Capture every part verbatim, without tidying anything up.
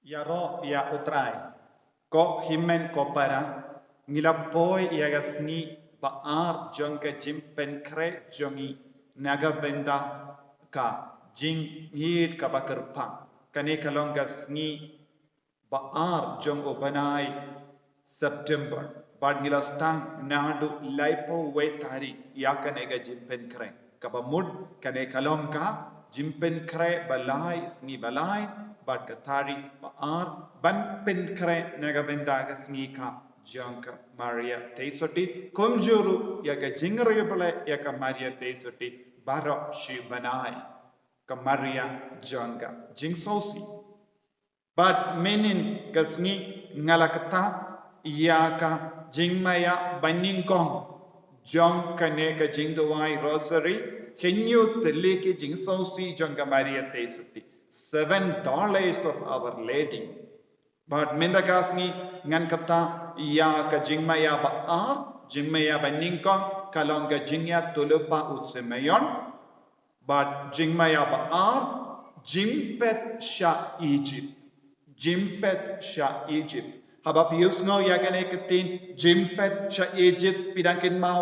Ïaroh ïa U Trai. Ko hynmen ko para, ngi la poi ïa ka sngi ba ar jong ka jingpynkhreh jong ngi na ka bynta ka jingïeit kaba kyrpang. Kane ka long ka sngi ba ar jong u bnai September. Bad ngi la sdang naduh laiphew wei tarik ïa kane ka jingpynkhreh. Kaba mut kane ka long ka jingpynkhreh ba lai, sngi ba lai, bad ka tarik ba ar ban pynkhreh na ka bynta ka sngi ka jong ka Maria Theisotti. Kumjuh ruh ïa ka jingriewblei ïa ka Maria Theisotti baroh shi bnai, ka Maria jong ka jingsngewsih. Bad mynhynnin ka sngi nga la kata ïa ka jingmaïa banyngkong jong kane ka jingduwai Rosary, hynñiew tylli ki jingsngewsih jong ka Maria Theisotti, Seven Dolors of Our Lady. Bad mynta ka sngi ngan kata ïa ka jingmaïa ba ar, jingmaïa banyngkong ka long ka jingïathuhlypa u Simeon. Bad jingmaïa ba ar, jingpeit sha Egypt. Jingpeit sha Egypt. Haba phi ïohsngew ïa kane ka ktien, jingpeit sha Egypt, phi dang kynmaw,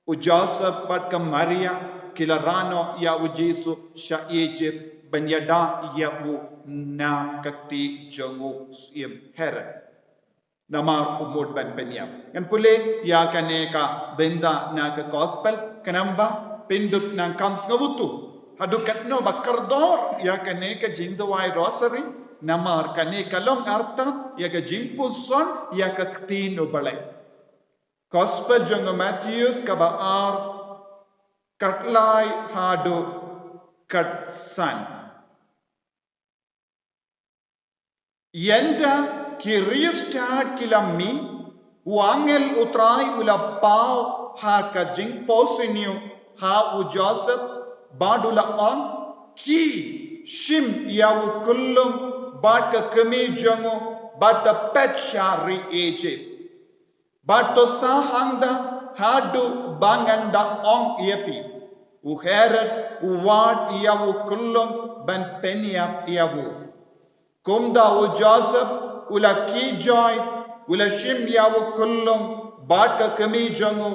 u Joseph bad ka Maria ki la rah noh ïa u Jisu sha Egypt ban ïada ïa u na ka kti jong u syiem Herod. Namar u mut ban pynïap. Ngan pule ïa kane ka bynta na ka gospel, khnang ba phin dup nang kham sngewthuh haduh katno ba kordor ïa kane ka jingduwai Rosary, namar kane ka long artat ïa ka jingpuson ïa ka ktien U Blei. Gospel jong u Mathaios kaba ar, khatlai haduh khatsan. Ynda ki riewstad ki la mih, u angel U Trai u la paw ha ka jingphohsniew ha u Joseph, bad u la ong, khie shim ïa u khyllung bad ka kmie jong u, bad to peit sha ri Egypt. Bad to sah hangta haduh ba ngan da ong ïa phi. U Herod u wad ïa u khyllung ban pynïap ïa u. Kumta u Joseph u la khie joi, u la shim ïa u khyllung bad ka kmie jong u,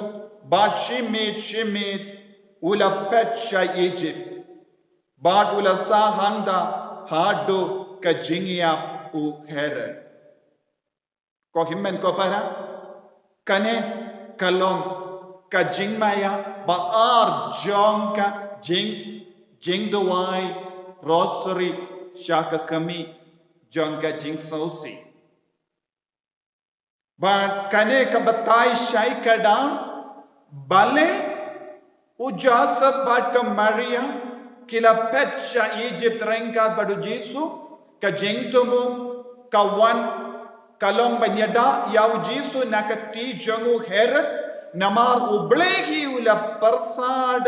bad shimet shimet u la peit sha Egypt. Bad u la sah hangta haduh ka jingïap u Herod. Ko hynmen ko para, kane ka long ka jingmaïa ba ar jong ka jing, jingduwai Rosary sha ka kmie jong ka jingsngewsih. Bad kane ka batai shai kyrdan, balei u Joseph bad ka Maria ki la peit sha Egypt ryngkat bad u Jisu, ka jingthmu ka wan ka long ban ïada ïa u Jisu na ka kti jong u Herod, namar U Blei hi u la pyrsad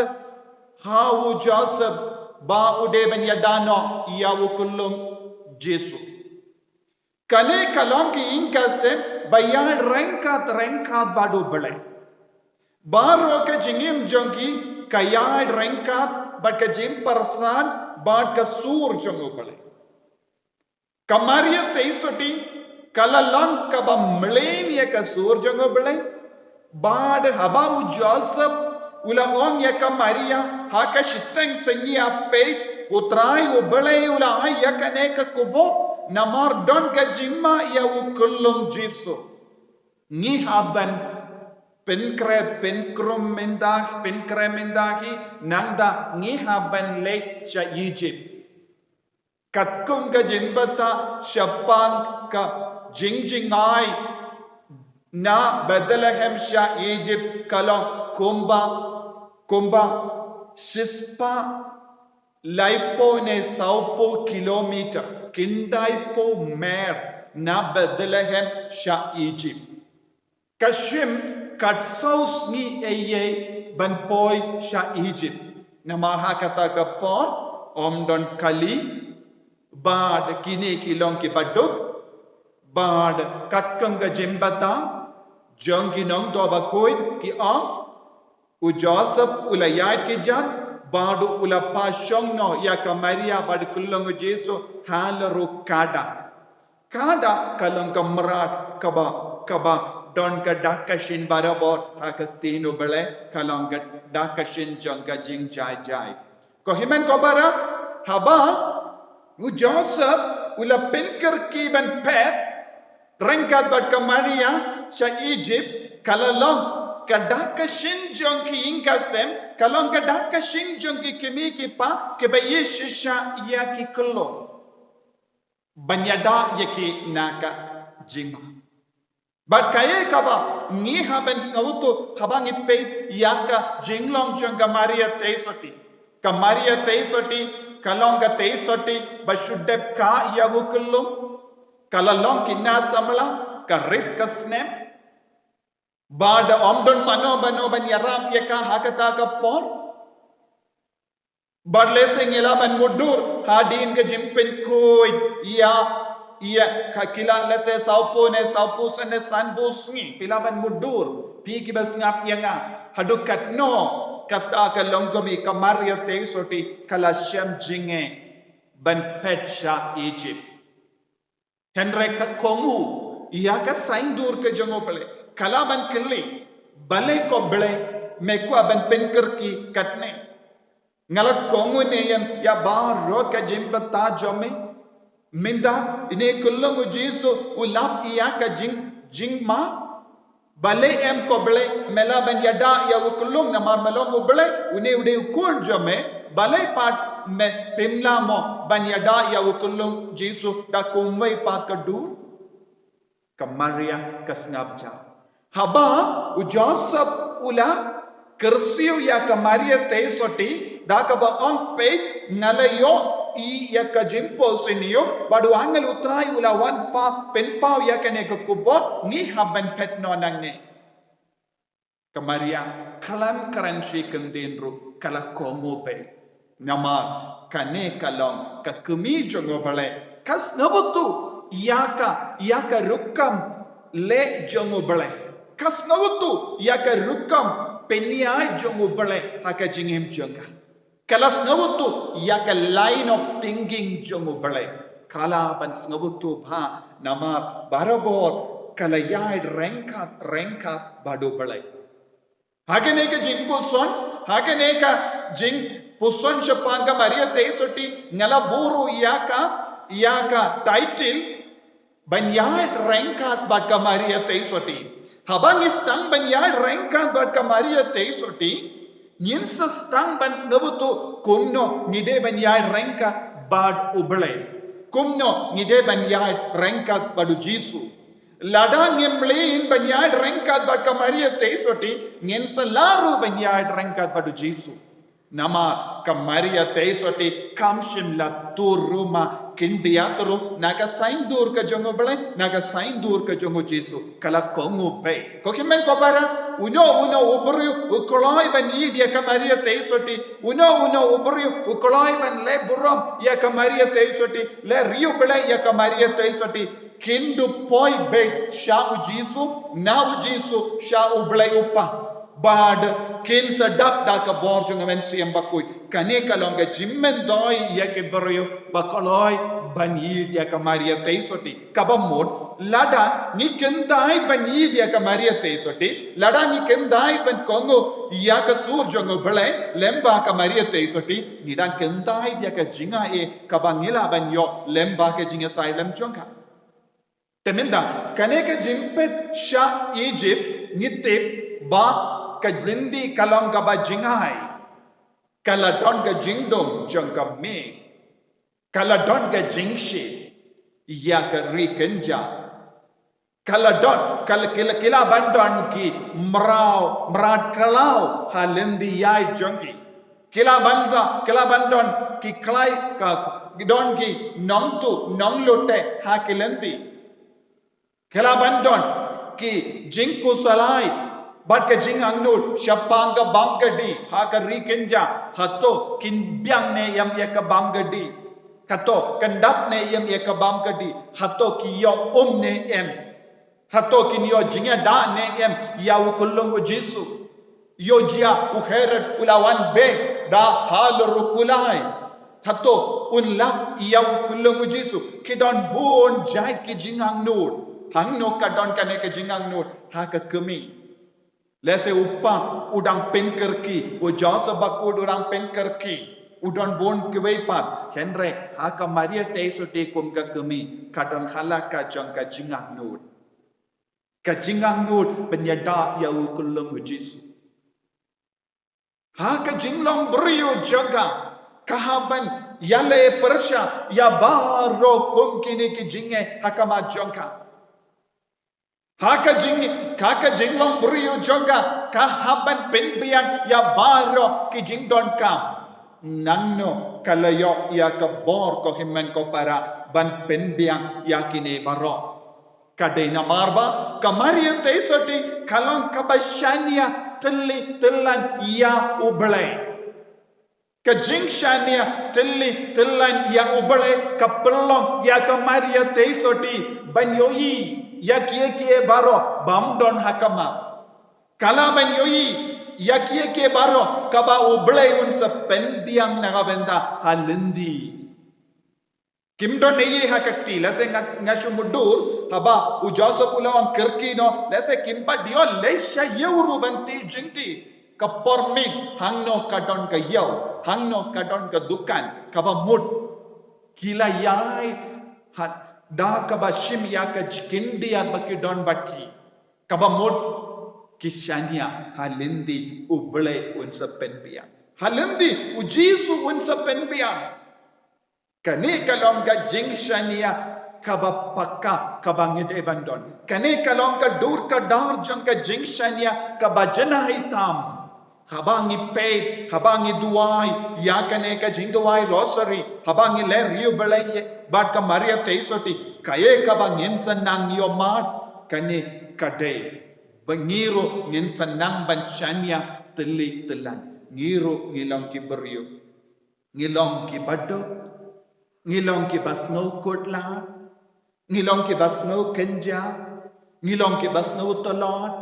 ha u Joseph ba u dei ban ïada noh ïa u khyllung Jisu. Kane ka long ka ïing ka sem ba ïaid ryngkat ryngkat bad U Blei. Baroh ka jingim jong ki ka ïaid ryngkat bad ka jingpyrsad bad ka sur jong U Blei. Ka Maria Theisotti ka la long kaba mlien ïa ka sur jong U Blei. Bad haba u Joseph u la ong ïa ka Maria, ha ka shiteng sngi ha peit U Trai U Blei u la ai ïa kane ka khubor, namar don ka jingma ïa u khyllung Jisu. Ngi hap ban pynkhreh, pynkhreh mynta, pynkhreh mynta hi, nangta ngi hap ban leit sha Egypt. Katkum ka jingbatai shaphang ka jingjngai, na Bethlehem sha Egypt ka long kumba, kumba shispah laiphew ne sawphew kilometer, khyndai phew mer na Bethlehem sha Egypt. Ka shim katsaw sngi eiei ban poi sha Egypt. Namar ha kata ka por ym don kali, bad kine ki long kiba duk, bad katkum ka jingbatai jong ki nongthoh bakhuid ki ong, u Joseph u la ïaid kjat, bad u la pynshong noh ïa ka Maria bad u khyllung u Jisu ha la ruh kada. Ka dak ka long ka mrad kaba, kaba don ka dak ka shin barabor ha ka ktien U Blei, ka long ka dak ka shin jong ka jingjai jai. Ko hynmen ko para, haba u Joseph u la pynkyrkieh ban phet ryngkat bad ka Maria sha Egypt, ka la long ka dak ka shin jong ki ïing ka sem, ka long ka dak ka shin jong ki kmie ki kpa kiba ïeit shisha ïa ki kyllum ban ïada ïa ki na ka jingma. Bad kaei kaba ngi hap ban sngewthuh haba ngi peit ïa ka jinglong jong ka Maria Theisotti. Ka Maria Theisotti ka long ka Theisotti ba shu dep ka ïa u kyllum. Ka la long ki na samla, ka rit ka snem. Bad ym don mano mano ban ïarap ïa ka ha kata ka por. Bad lehse ngi lah ban mutdur hadien ka jingpynkhuid ïa, ïa ka, ki lah lehse sawphew ne sawphew san ne sanphew sngi, phi lah ban mutdur, phi kiba sngap ïa nga. Haduh katno kata ka longkmie ka Maria Theisotti ka la shem jingeh ban phet sha Egypt. Hynrei ka kohnguh ïa ka saiñdur ka jong U Blei. Ka lah ban kylli, balei ko Blei me kwah ban pynkyrkieh katne? Nga la kohnguh ne em ïa baroh ka jingbthah jong me? Mynta ine i kyllum U Jisu u lap ïa ka jing, jingma. Balei em ko Blei me lah ban ïada ïa u kyllum, namar me long U Blei, une u dei u khun jong me? Balei pat me phim lah mo ban ïada ïa u kyllum Jisu da kumwei pat ka dur? Ka Maria ka sngap ja. Haba u Joseph u la kyrsiew ïa ka Maria Theisotti da kaba ong, peit, nga la ïohi ïa ka jingphohsniew, bad u angel U Trai u la wan pynpaw ïa kane ka khubor, ngi hap ban phet noh nangne. Ka Maria khlem kren shi kyntien ruh ka la kohnguh beit. Namar kane ka long ka kmie jong U Blei. Ka sngewthuh ïa ka, ïa ka rukom leh jong U Blei. Ka sngewthuh ïa ka rukom pynïaid jong U Blei ha ka jingim jong ka. Ka la sngewthuh ïa ka line of thinking jong U Blei. Ka lah ban sngewthuh bha namar barabor ka la ïaid ryngkat ryngkat bad U Blei. Ha kane ka jingpuson, ha kane ka jingpuson shaphang ka Maria Theisotti, nga la buh ruh ïa ka, ïa ka title, ban ïaid ryngkat bad ka Maria Theisotti. Haba ngi sdang ban ïaid ryngkat bad ka Maria Theisotti, ngin sa sdang ban sngewthuh kumno ngi dei ban ïaid ryngkat bad U Blei. Kumno ngi dei ban ïaid ryngkat bad U Jisu. Lada ngim leit ban ïaid ryngkat bad ka Maria Theisotti, ngin sa lah ruh ban ïaid ryngkat bad U Jisu. Namar ka Maria Theisotti kam shym la tur ruh ma khyndiat ruh na ka saiñdur ka jong U Blei, na ka saiñdur ka jong U Jisu, ka la kohnguh beit. Ko hynmen ko para, uno uno u briew u kloi ban ïeit ïa ka Maria Theisotti, uno uno u briew u kloi ban leh burom ïa ka Maria Theisotti, leh riewblei ïa ka Maria Theisotti, kin dup poi beit sha U Jisu, na U Jisu sha U Blei U Kpa. Bad kin sa dap da ka bor jong U Mynsiem Bakhuid. Kane ka long ka jingmyntoi ïa ki briew ba kloi ban ïeit ïa ka Maria Theisotti. Kaba mut, lada ngi kyntait ban ïeit ïa ka Maria Theisotti, lada ngi kyntait ban kohnguh ïa ka sur jong U Blei lyngba ka Maria Theisotti, ngi dang kyntait ïa ka jingaiei kaba ngi lah ban ïoh lyngba ka jingïasaid lem jong ka. Te mynta, kane ka jingphet sha Egypt ngi tip ba ka lynti ka long kaba jingai. Ka la don ka jingdum jong ka miej. Ka la don ka jingshit ïa ka ri kynja. Ka la don, ka la, ki la, ki la ban don ki mraw, mrad khlaw ha lynti ïaid jong ki. Ki la ban don, ki la ban don ki khlai ka, ki don ki nongtuh, nonglute ha ki lynti. Ki la ban don ki jingkhuslai bad ka jingangnud shaphang ka bam ka dih ha ka ri kynja, hato kin biang ne em ïa ka bam ka dih? Hato kin dap ne em ïa ka bam ka dih? Hato ki ïoh um ne em? Hato kin ïoh jingïada ne em ïa u kyllung U Jisu? Ïoh jia u Herod u la wan beh da halor u kulai. Hato un lap ïa u kylleng u Jisu? Ki don bun jait ki jingangnud. Hangno ka don kane ka jingangnud ha ka kmie? Lehse u pa u dang pynkyrkieh, u Joseph bakut u dang pynkyrkieh, u don bun kiwei pat. Hynrei ha ka Maria Theisotti kum ka kmie ka don hala ka jong ka jingangnud. Ka jingangnud ban ïada ïa u kylleng u Jisu. Ha ka jinglong briew jong ka, ka hap ban ïaleh pyrshah ïa baroh kum kine ki jingeh ha khmat jong ka. Ha ka jing, ha ka jinglong briew jong ka, ka hap ban pynbiang ïa baroh ki jingdonkam. Nangno ka la ïoh ïa ka bor, ko hynmen ko para, ban pynbiang ïa kine baroh? Ka dei namar ba ka Maria Theisotti ka long kaba shaniah tylli tyllan ïa U Blei. Ka jingshaniah tylli tyllan ïa U Blei ka pynlong ïa ka Maria Theisotti ban ïohi ïa kiei kiei baroh bym don ha khmat. Ka lah ban ïohi ïa kiei kiei baroh kaba U Blei un sa pynbiang na ka bynta ha lynti. Kim don ei ei ha ka kti, lehse nga, nga shu mutdur haba u Joseph u la ong kyrkieh noh, lehse kim pat ïoh leit sha ïew ruh ban tih jingtih. Ka por miet hangno ka don ka ïew, hangno ka don ka dukan, kaba mut ki la ïaid ha, da kaba shim ïa ka jingkhyndiat ba ki don bad ki. Kaba mut ki shaniah ha lynti, U Blei un sa pynbiang. Ha lynti U Jisu un sa pynbiang. Kane ka long ka jingshaniah kaba paka kaba ngi dei ban don. Kane ka long ka dur ka dar jong ka jingshaniah kaba janai tam. Haba ngi peit, haba ngi duwai ïa kane ka jingduwai Rosary, haba ngi leh riewblei bad ka Maria Theisotti, kaei kaba ngin sa nang ïohmad? Kane ka dei ba ngi ruh ngin sa nang ban shaniah tylli tyllan. Ngi ruh ngi long ki briew. Ngi long kiba duk, ngi long kiba sngew kut lad, ngi long kiba sngew kynja, ngi long kiba sngew tlot,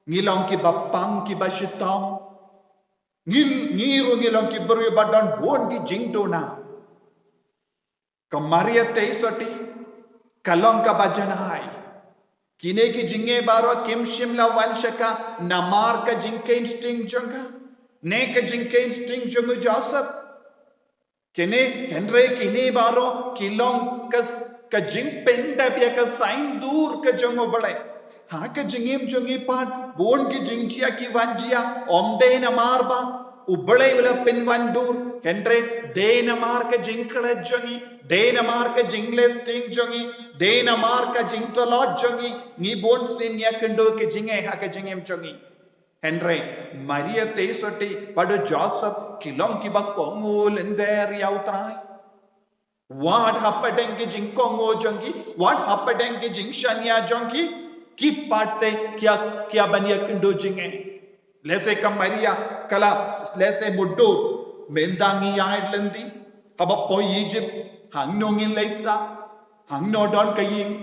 ngi long kiba pang kiba shitom. Ngi, ngi ruh ngi long ki briew ba don bun ki jingduna. Ka Maria Theisotti ka long kaba janai. Kine ki jingeh baroh kim shym la wan sha ka namar ka jingkheiñ sting jong ka ne ka jingkheiñ sting jong u Joseph. Kine, hynrei kine baroh ki long ka, ka jingpyndep ïa ka saiñdur ka jong U Blei. Ha ka jingim jong ngi pat bun ki jingjia ki wan jia, ym dei namar ba U Blei u la pynwandur, hynrei dei namar ka jingkhlad jong ngi, dei namar ka jingleh sting jong ngi, dei namar ka jingtlot jong ngi, ngi bun sien ngi ïakynduh ki jingeh ha ka jingim jong ngi. Hynrei Maria Theisotti bad u Joseph ki long kiba kohnguh lynter ïa U Trai. Wat hapdeng ki jingkohnguh jong ki, wat hapdeng ki jingshaniah jong ki, ki pat te ki ïa, ki ïa ban ïakynduh jingeh. Lehse ka Maria ka la, lehse mutdur, mynta ngi ïaid lynti, haba poi Egypt, hangno ngin leit sah, hangno don ka ïing.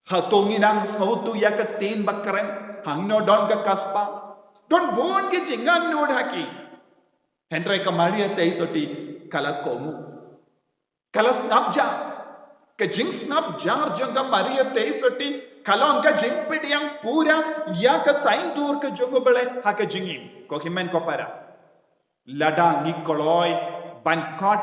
Hato ngi nang sngewthuh ïa ka ktien ba kren, hangno don ka kasbah? Don bun ki jingangnud ha ki. Hynrei ka Maria Theisotti ka la kohnguh. Ka la sngap jar. Ka jingsngap jar jong ka Maria Theisotti ka long ka jingpdiang pura ïa ka saiñdur ka jong U Blei ha ka jingim. Ko hynmen ko para. Lada ngi kloi ban khot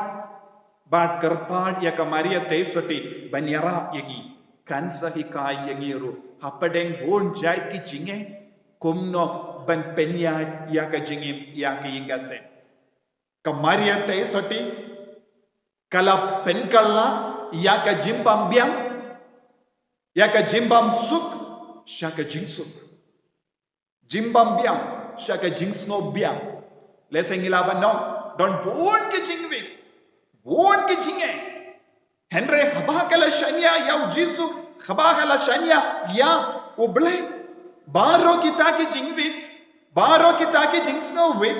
bad kyrpad ïa ka Maria Theisotti ban ïarap ïa ngi, kan sa hikai ïa ngi ruh hapdeng bun jait ki jingeh kumno ban pynïaid ïa ka jingim ïa ka ïing ka sem. Ka Maria Theisotti ka la pynkylla ïa ka jingbym biang, ïa ka jingbym suk sha ka jingsuk. Jingbym biang sha ka jingsngewbiang. Lehse ngi lah ban ong don bun ki jingwit, bun ki jingeh. Hynrei haba ka la shaniah ïa U Jisu, haba ka la shaniah ïa U Blei, baroh kita ki jingwit, baroh kita ki jingsngewwit,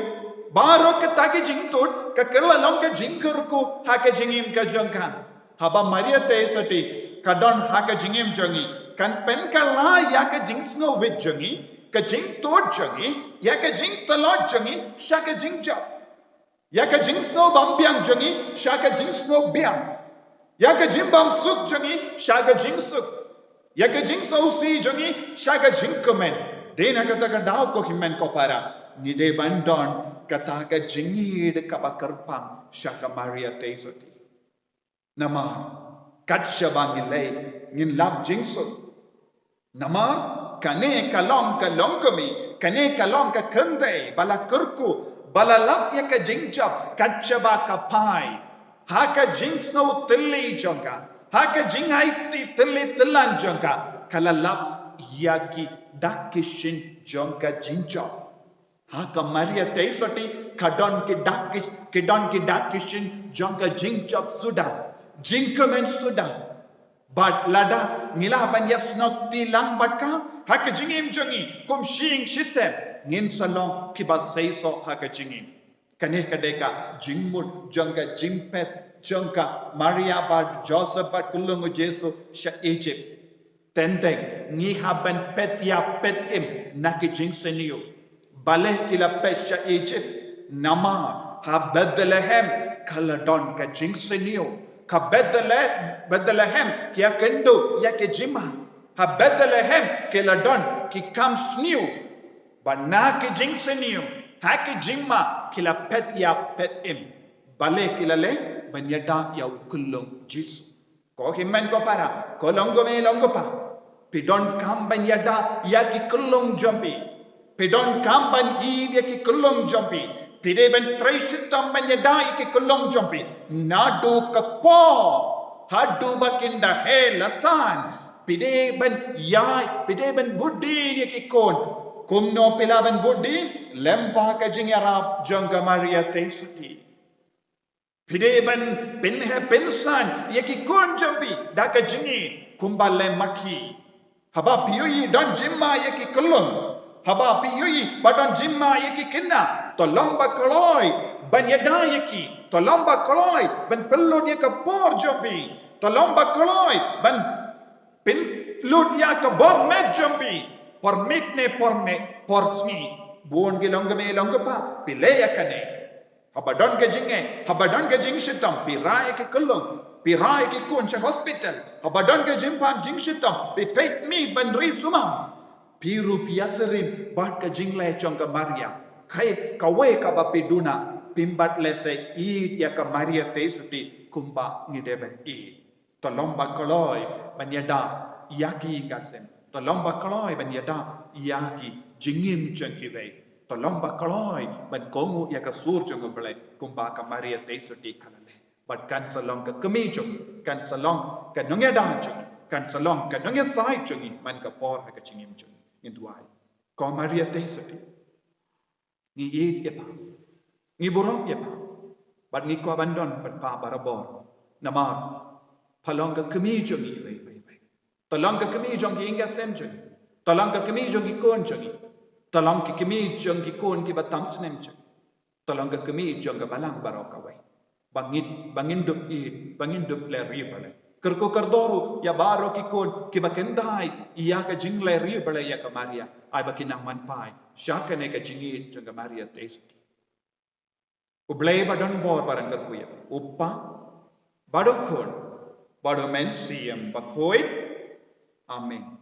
baroh kita ki jingtud, ka kylla long ka jingkyrkhu ha ka jingim ka jong ka. Haba Maria Theisotti ka don ha ka jingim jong ngi, kan pynkylla ïa ka jingsngewwit jong ngi, ka jingtud jong ngi, ïa ka jingtlot jong ngi sha ka jingjop. Ïa ka jingsngew bymbiang jong ngi sha ka jingsngew biang. Ïa ka jingbymsuk jong ngi sha ka jingsuk. Ïa ka jingsngewsih jong ngi sha ka jingkmen. Dei na kata ka daw, ko hynmen ko para, ngi dei ban don kata ka jingïeit kaba kyrpang sha ka Maria Theisotti. Namar kat shaba ngi leh, ngin lap jingsuk. Namar kane ka long ka longkmie, kane ka long ka kynthei ba la kyrkhu, ba la lap ïa ka jingjop kat shaba ka phai. Ha ka jingsngew tylli jong ka, ha ka jingaiti tylli tyllan jong ka, ka la lap ïa ki dak ki shin jong ka jingjop. Ha ka Maria Theisotti ka don ki dak ki, ki don ki dak ki shin jong ka jingjop suda, jingkmen suda. Bad lada ngi lah ban ïasnohkti lang bad ka ha ka jingim jong ngi kum shi ïing shi sem, ngin sa long kiba seisoh ha ka jingim. Kane ka dei ka jingmut jong ka jingpeit jong ka Maria bad Joseph bad ka Lung u Jisu sha Egypt. Teng teng ngi hap ban peit ïa peit im na ki jingsniew. Balei ki la peit sha Egypt? Namar ha Bethlehem ka la don ka jingsniew. Ka Bethlehem, Bethlehem ki ïakynduh ïa ki jingma. Ha Bethlehem ki la don ki kam sniew. Bad na ki jingsniew, ha ki jingma ki la peit ïa peit im. Balei ki la leh? Ban ïada ïa u Kyllung Jisu. Ko hynmen ko para, ko longkmie longkpa, phi donkam ban ïada ïa ki kyllung jong phi. Phi donkam ban ïeit ïa ki kyllung jong phi. Phi dei ban trei shitom ban ïada ïa ki kyllung jong phi. Naduh ka kpoh haduh ba kin da heh la san. Phi dei ban ïai, phi dei ban bud dien ïa ki khun. Kumno phi lah ban bud dien? Lem bad ka jingïarap jong ka Maria Theisotti. Phi dei ban pynheh pynsan ïa ki khun jong phi da ka jingïeit kumba lem ma ki. Haba phi ïohi don jingma ïa ki kyllung, haba phi ïohi ba don jingma ïa ki khynnah, to long ba kloi ban ïada ïa ki, to long ba kloi ban pynlut ïa ka por jong phi, to long ba kloi ban pynlut ïa ka bor met jong phi, por miet ne por miet, por sngi. Bun ki longkmie longkpa phi leh ïa kane. Haba don ka jingeh, haba don ka jingshitom, phi rah ïa ki kyllung, phi rah ïa ki khun sha hospital. Haba don ka jingpang jingshitom, phi peit miet ban ri sumar. Phi ruh phi ïasyriem bad ka jingleh jong ka Maria. Kaei kawei kaba phi duna, phim pat lehse ïeit ïa ka Maria Theisotti kumba ngi dei ban ïeit. To long ba kloi ban ïada ïa ki ïing ki sem. To long ba kloi ban ïada ïa ki jingim jong kiwei. To long ba kloi ban kohnguh ïa ka sur jong U Blei kumba ka Maria Theisotti ka la leh. Bad kan sa long ka kmie jong ngi, kan sa long ka nongïada jong ngi, kan sa long ka nongïasaid jong ngi man ka por ha ka jingim jong ngi. Ngin duwai. Ko Maria Theisotti, ngi ïeit ïa pha, ngi burom ïa pha, bad ngi kwah ban don bad pha barabor. Namar pha long ka kmie jong ngi iwei pa iwei. To long ka kmie jong ki ïing ki sem jong ngi, to long ka kmie jong ki khun jong ngi, to long ki kmie jong ki khun kiba tam snem jong ngi, to long ka kmie jong ka balang baroh kawei. Ba ngin, ba ngin dup ïeit, ba ngin dup leh ri balei. Kyrkhu kyrdoh ruh ïa baroh ki khun kiba kynthai ïa ka jingleh ri balei ïa ka Maria, ai ba kin nang man phai sha kane ka jingïeit jong ka Maria Theisotti. U Blei ba don bor ba rangkat u ïa, U Kpa, bad U Khun, bad U Mynsiem Bakhuid. Amen.